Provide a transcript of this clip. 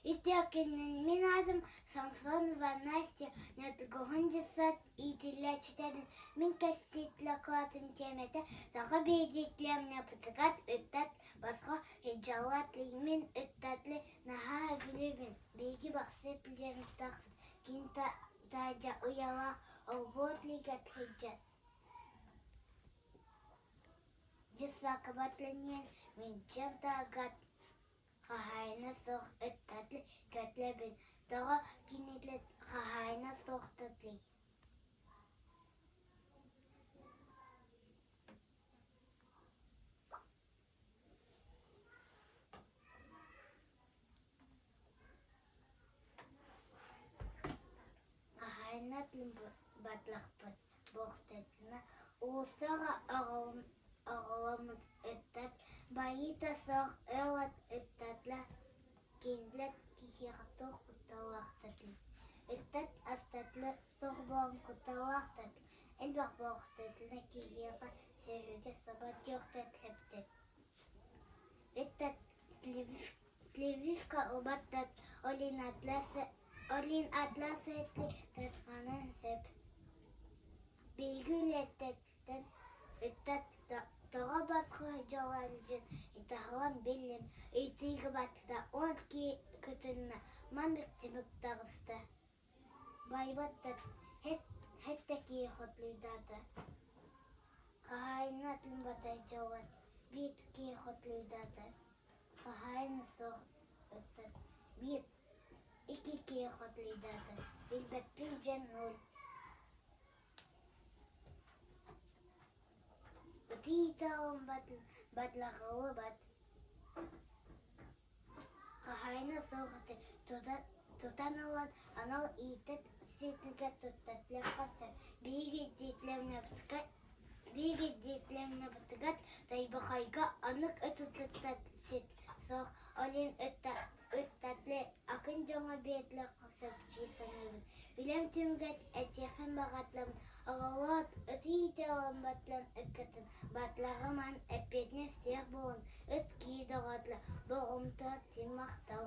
Истиэкинэн мин аатым Самсонова Настя, Ньургуһун дьыссаат иитиллээччитэбин. Мин кэссиитлэ кылаатым тиэмэтэ саха биэдиитлэмнэ пытыгат ыттат босхо хидьаллат мин ыттатли наһаа сөбүлүүбүн. Биһиги бахсыт лиэнтахпыт кини таадьа уйалаах олбуот лигат хидьа Дьыссаакабат лэниэн мин дьиэм таһыгар Хаһаайына суох ыттатый көтлөбүн, тоҕо кинилэр хаһаайына суохтатый? Хаһаайына батлахпыт буохтатына уулуссаҕа оҕоломмут ыттар байыыта суох ыал ыттатла кинилэр киһиэхэ туох кутталлаахтарый? Ыттар астатла суох буолан кутталлаахтар, элбэх буолуохтарына киһиэхэ сүөһүгэ саба түөхтэртэптэр. Ыттар Прививка ылбаттар, олин атласетли тарҕанан сөп. Биһиги үлэттэн ыттат тоҕо босхо дьоллордьун итаһалан биллим, ыйытыыга батта он киһи кытынна, маннык түмүк таҕыста. Байбаттар хэт киһи хотлуйдаата. Хаһаайына атын батай дьоллор биир киһи хотлуйдаата. Хаһаайына суох ыттар биир икки киһи хотлуйдаата. Билбэппин дьэн ноль. Ытыы батлаҕылыбат. Хаһаайына суох ыты тутан ылан анал иитэр сиэтилгэ туттарыахха сөп. Биһиги дьиэтилэмнэбитигэр Тайбахайга анык ыты туттар сир суох, ол иһин ыттатлы атын дьоҥҥо биэрдиэххэ сөп дии саныыбын. Үлэм түмүгэр этиэхпин баҕардым, оҕолоор, ыты иитэ олорботлон ыккытын, батлаҕыман эппиэтинэстээх буолун, ыт кии доҕорло, болҕомто, махтал.